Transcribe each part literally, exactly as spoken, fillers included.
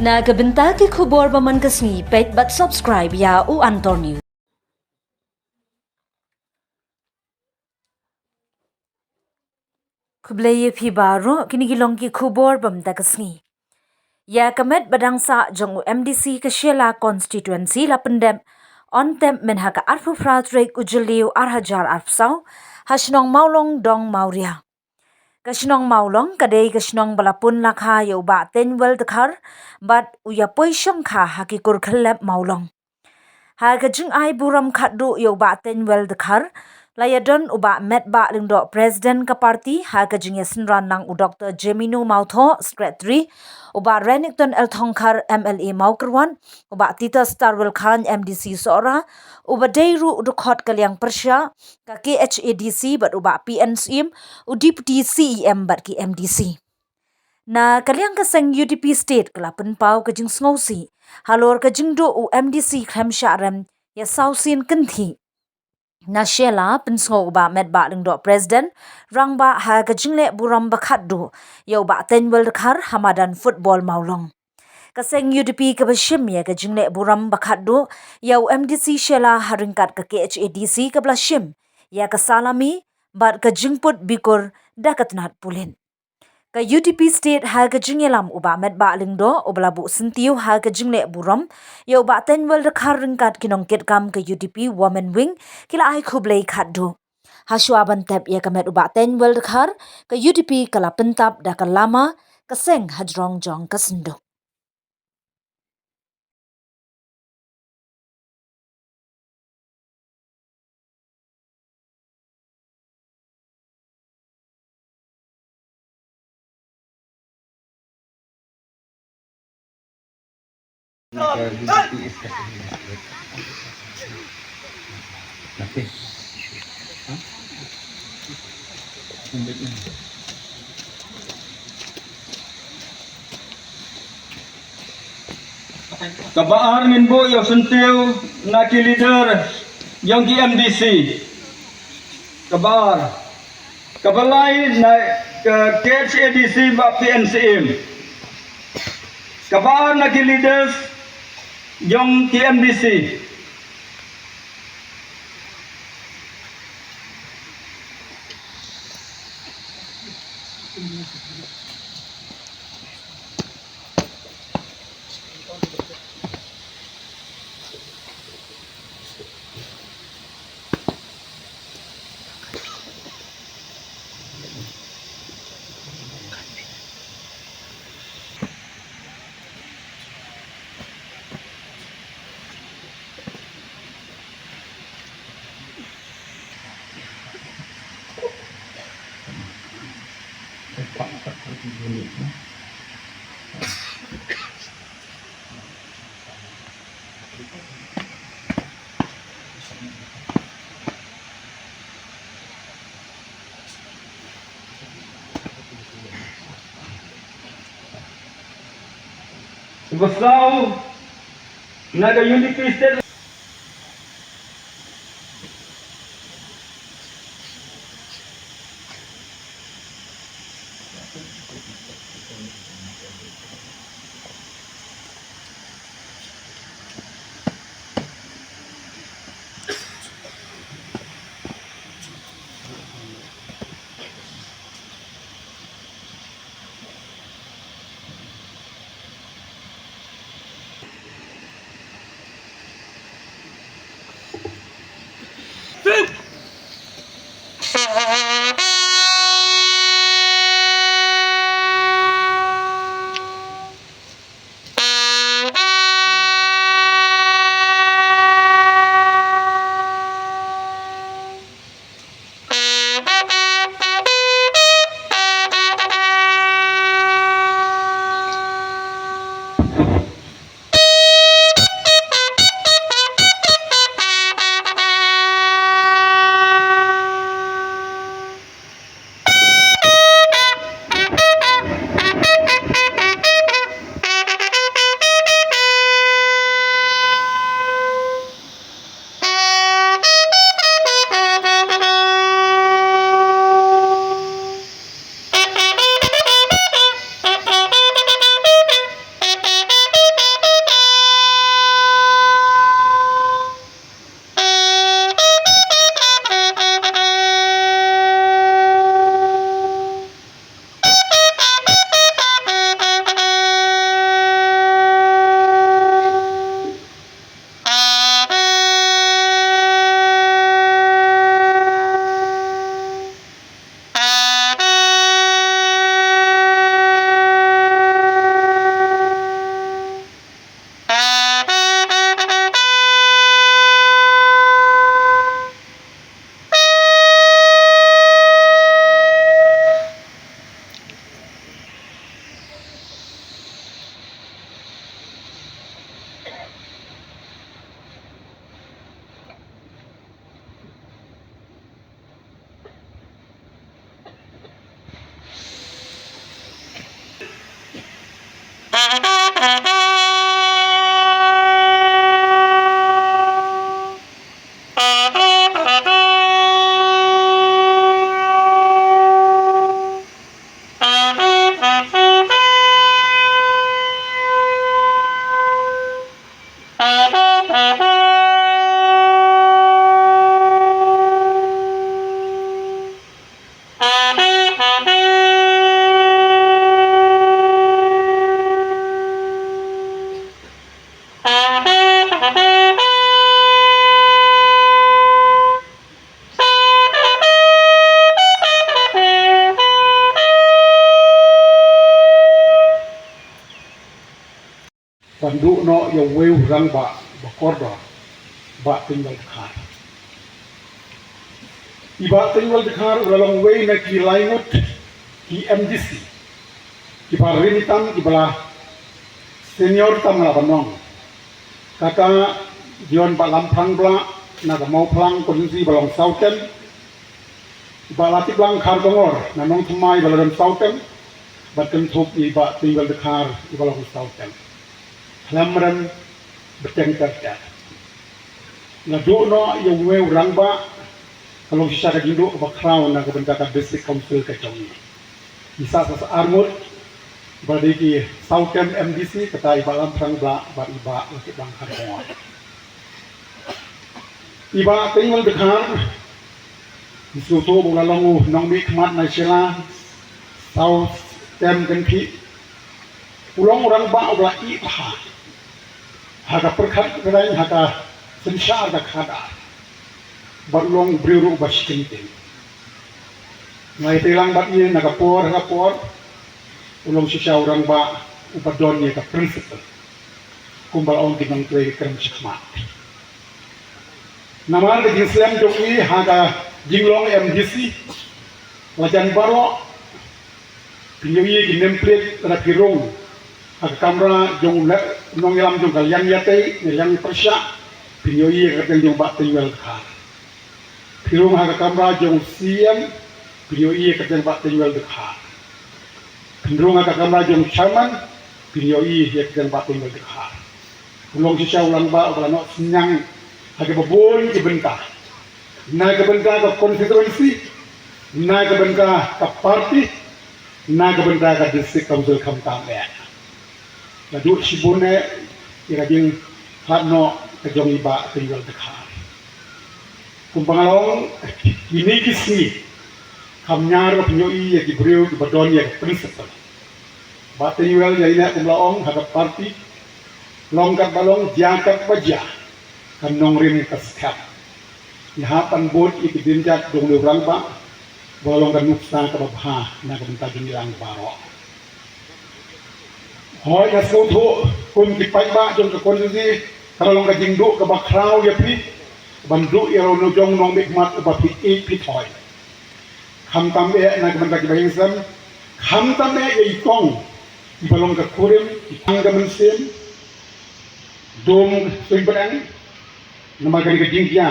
Na ka bynta ki khubor ba man ka sngi, peit bad subscribe ïa U Antor News. Khublei ïa phi baroh, kine ki long ki khubor ba mynta ka sngi. Ïa ka met ba dang sah jong u M D C ka Shella constituency la pyndep, yn tep mynha ka arphew phra tarik u Jylliew ar hajar arphew saw, ha shnong Mawlong Dong Mawria. Ka shnong Mawlong ka dei ka shnong ba la pun lakha ïa u Bah Teiñwell Dkhar bad u ïapoi shongkha ha ki kur khynlep Mawlong. Ha ka jingai burom khatduh ïa u Bah Teiñwell Dkhar, la ïadon u Bah Metbah Lyngdoh, President ka party, ha ka jingïasynran lang u Doktor Jemino Mawthoh, Secretary, u Bah Renikton L Thongkhar, M L A Mawkyrwat, u Bah Titus Tarwel Chyne, M D C Sohra, u ba dei ruh u dkhot ka liang pyrshah ka K H A D C bad u Bah P N Syiem, u Deputy C E M bad ki M D C. Na ka liang ka seng U D P State ka la pynpaw ka jingsngewsih halor ka jingduh u M D C khlem shah rem ïa saw sien kynthih. Na Shella pynsngew u Bah Metbah Lyngdoh, President Rangbah, ha ka jingleh burom ba khatduh ïa u Bah Teiñwell Dkhar ha madan football Mawlong. Ka seng U D P kaba shim ïa ka jingleh burom ba khatduh ïa u M D C Shella ha ryngkat ka K H A D C kaba la shim ïa ka salami bad ka jingput bikur da ka tnat pulit. Ka U D P State ha ka jingïalam u Bah Metbah Lyngdoh, u ba la buh syntiew ha ka jingleh burom ïa u Bah Teiñwell Dkhar ryngkat ki nongkitkam ka U D P Women Wing, ki la ai khublei khatduh. Hashwa ban tep ïa ka met u Bah Teiñwell Dkhar, ka U D P ka la pyntap da ka lama ka seng hajrong jong ka synduk. Kaba ar, ngin buh ïa u syntiew na ki leader jong ki M D C. Kaba ar. Kaba lai na ka K H A D C bad P N Syiem. Kaba ar na ki leaders jong ki M D C. Uba saw na ka U D P State. Ban duh noh ïa uwei u rangbah ba kordor, Bah Teiñwell Dkhar. I Bah Teiñwell Dkhar u la long uwei na ki lai ngut ki M D C kiba rim tam, kiba la senior tam la ban ong. Kata John Bah Lamphrang Blah na ka Mawphlang constituency ba long saw term, Bah Latiplang Kharkongor na Nongthymmai ba la don saw term, bad kynthup ïa i Bah Teiñwell Dkhar iba long saw term. Khlem rem bteng ter ter. La duh noh ïa uwei u rangbah, ka long shisha ka jingduh kaba khraw na ka bynta ka District Council ka jong ngi. Ngi sah sa ar ngut ba dei ki saw term M D C, kata i Bah Lamphrang Blah bad i Bah Latiplang Kharkongor. I Bah Teiñwell Dkhar, ngi sngewthuh ba u la long u nongmihkhmat na Shella saw term kynthih. U long u rangbah uba la ïeh bha ha ka pyrkhat pyrkhat, ha ka synshar ka khadar. Bad u long u briew ruh uba shiteng. Nga ïatreilang bad ïa u na ka por ha ka por, u long shisha u rangbah uba don ïa ka principle, kumba la ong ki nongtrei, ka kren shakhmat. Namar ka jingslem jong i ha ka jinglong M D C, la jan baroh phin ïohi ïa ki name plate lada phi rung ha ka kamra jong u nongïalam jong ka liang ïatei ne liang pyrshah, phin ïohi ïa ka kyrteng jong Bah Teiñwell Dkhar. Phi rung ha ka kamra jong C M, phin ïohi ïa ka kyrteng Bah Teiñwell Dkhar. Phin rung ha ka kamra jong chairman, phin ïohi ïa ka kyrteng Bah Teiñwell Dkhar. U long shisha u rangbah uba la noh synñiang ha kaba bun ki bynta, na ka bynta ka constituency, na ka bynta ka party, na ka bynta ka District Council khamtam eh. La duh shibun eh ïa ka jingkhlad noh ka jong i Bah Teiñwell Dkhar. Kumba nga la ong, kine ki sngi kham ñiar ba phin ïohi ïa ki briew kiba don ïa ka principle. Bah Teiñwell, ïa ine kumba la ong, ha ka party, long katba long, jia katba jia, ka nongrim ka skhem. Ngi hap ban bud ïa ki dienjat jong une u rangbah ba long ka nuksa kaba bha na ka bynta jong ngi lang baroh. Hooid, nga sngewthuh kum ki paidbah jong ka constituency, ka la long ka jingduh kaba khraw ïa phi ban duh ïa u nongmihkhmat uba phi ïeit phi thoi. Khamtam eh na ka bynta kiba ïeng sem, khamtam eh ïa i kong iba long ka kurim, i kong ka mynsiem, dum suiñ bneng, namar kane ka jingkhia.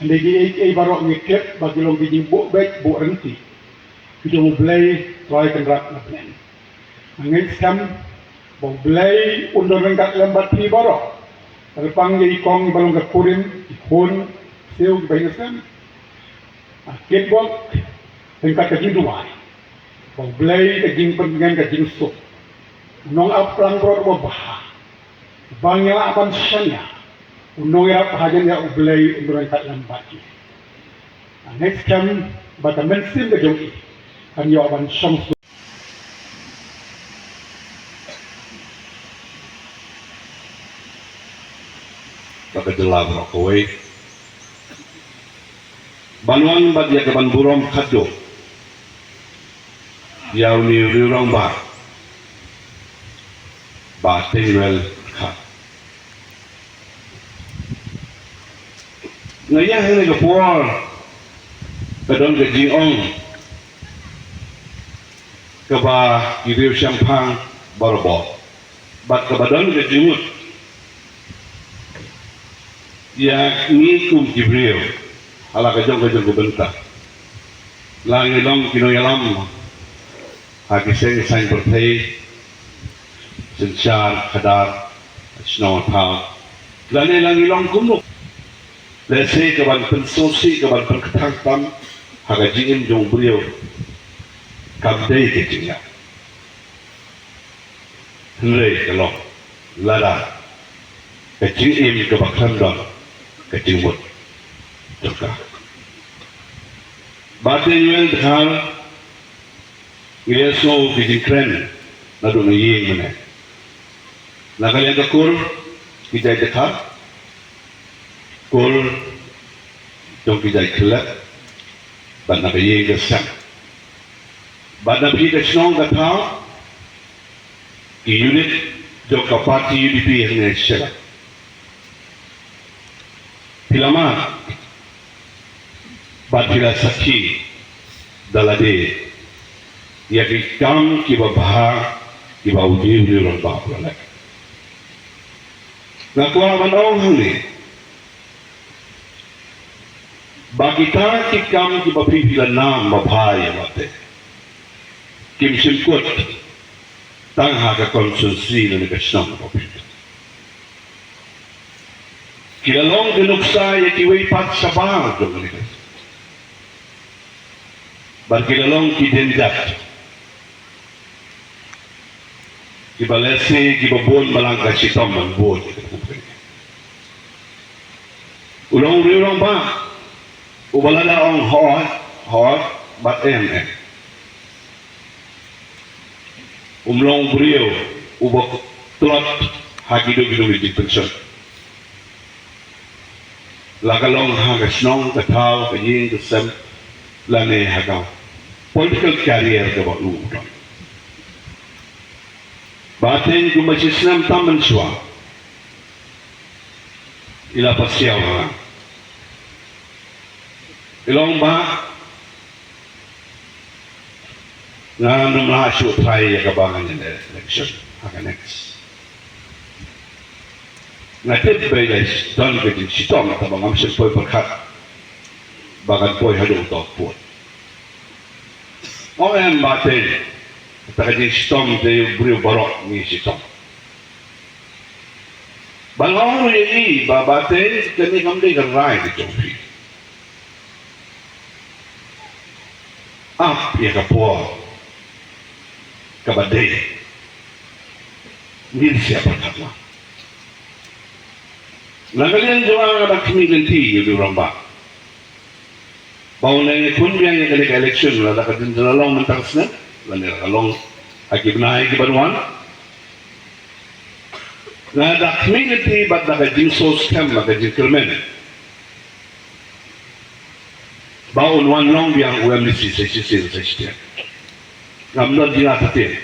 Hynrei kiei kiei baroh ngi tip ba ki long ki jingbuh beit buh rynti ki jong U Blei Trai Kynrad na bneng. Nga ngeit skhem ba U Blei un don ryngkat lem bad phi baroh. Kyrpang ïa i kong iba long ka kurim, i khun siew kiba ïeng sem, ah, kitbok ryngkat ka jingduwai ba U Blei ka jingpyntngen ka jingsuk, u nongap langbrot uba bha, ba ngi lah ban shaniah, u nongïarap hajan ïa U Blei un don ryngkat lem bad ki. Nga ngeit skhem ba ka mynsiem ka jong i kan ïoh ban shong suk. Ba ka jylla baroh kawei ban wan bad ïa ka ban burom khadduh ïa une u rangbah Bah Teiñwell Dkhar. Nga ïa hangne ka por ka don ka jingong kaba ki riew shemphang barabor. Bad kaba don ka jingmut ïa ngi kum ki briew ha la ka jong ka jong ka bynta. La ngi long ki nongïalam ha ki seng saiñ pyrthei, Synshar khadar, shnong thaw. Lane la ngi long kumno? Lehse ka ban pynsngewsih, ka ban pynkthang tam ha ka jingim jong u briew, kam dei ka jingïap. Hynrei ka long lada ka jingim kaba khlem don ka jingmut jong ka. Ba te Yuel Dkhar, ngi ïa sngew ki jingkren naduh na ïing mynne. Na ka liang ka kur ki jait Dkhar, kur jong ki jait Khlieh, bad na ka ïing ka sem, bad na phi ka shnong ka thaw, ki unit jong ka party U D P hangne shisha. Phi la mad bad phi la sakhi da lade ïa ki kam kiba bha kiba u dei u rangbah u la leh. Nga kwah ban ong hangne ba kita ki kam kiba phi phi la nam ba bha ïa lade, kim shym kut tang ha ka constituency lane ka shnong ba phi. Ki la long ki nuksa ïa kiwei pat shabar jong ka. Bad ki la long ki dienjat kiba lehse kiba bun balang ka shitom ban bun. U long u rangbah uba lada ong hooid, hooid, bad em, em. Um long u briew uba tlot ha kito kito ki jingpynshoi. La ka long ha ka shnong ka thaw, ka ïing ka sem, lane ha ka political career kaba u don. Ba teng kumba shi snem tam mynshuwa i la pasiaw ha nga. I long ba nga ngam lah shuh trai ïa kaba ngan ïa election ha ka next. Nga tip ba i la don ka jingshitom, tangba ngam shym poi pyrkhat ba ngan poi haduh u dap pud. Ong em ba te, kata ka jingshitom te u briew baroh ngi shitom. Ba nga ong ruh ïa i ba, ba te, kane kam dei ka rai ka jong phi. Ap ïa ka por kaba dei. Ngin sa ïa pyrkhat lang. Na ka liang jong nga, nga da khmih lynti ïa u rangbah ba une ngi khun biang ïa kane ka election, lada ka dang da long mynta ka snem lane la ka long ha ki bnai ki ban wan. Nga da khmih lynti bad da ka jingsngewskhem, da ka jingkyrmen ba un wan long biang u M D C sa shisien sa shiteng. Ngam don jingartatien.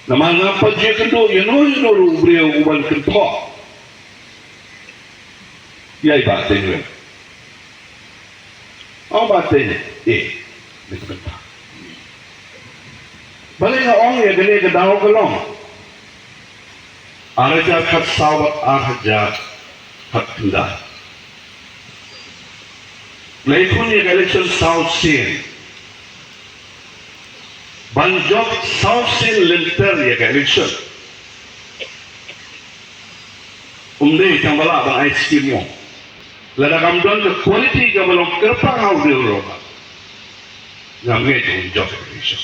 Namar ngam pat ju ïakynduh ïano ïano ruh u briew u ban kynthoh ïa i Bah Teng Rueng. Ong Bah Teng, eh, ni ka bynta. Balei nga ong ïa kane ka daw ka long ar hajar khatsaw bad ar hajar khatkhyndai. Nga ïakhun ïa ka election saw sien. Ban jop saw sien lynter ïa ka election. Um dei tang ba lah ban ai skim mo. Lada kam don ka quality kaba long kyrpang ha u dei u rangbah, ngam ngeit un jop ïa ka election.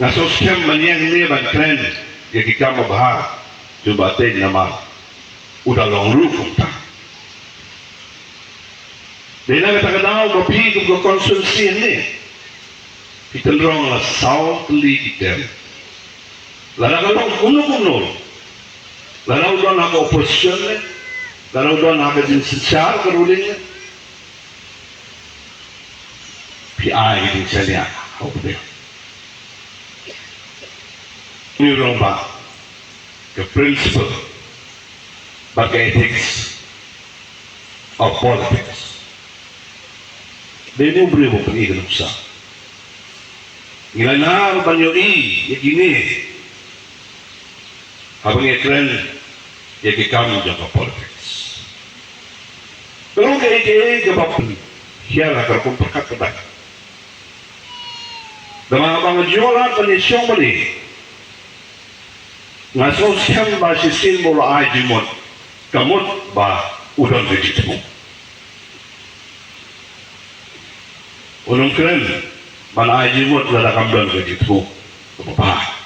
Nga sngewskhem ban ïeng ne ban kren ïa ki kam babha jong Bah Teng namar u da long ruh kumta. Dei na kata ka daw ba phi kum ka constituency ne phi tynrong la saw tylli ki term. Lada ka long kumno kumno, lada u don ha ka opposition ne, lada u don ha ka jingsynshar ka ruling ne, phi ai ka jingshaniah ha u briew. Ngi ong ba ka principle bad ka ethics of politics. Dei u briew ba pyni ka nuksa. Ngi la nang ban ïohi ïa kine haba ngi kren ïa ki kam jong ka politics. Ka long kaei kaei kaba pynhiar ha ka rukom pyrkhat ka bai. Namar ba nga ju ïoh lad ban ïashong bad i, nga sngewskhem ba shisien ba u la ai jingmut, ka mut ba u don ka jingthmu. Un ym kren ban ai jingmut lada kam don ka jingthmu. Ka papa.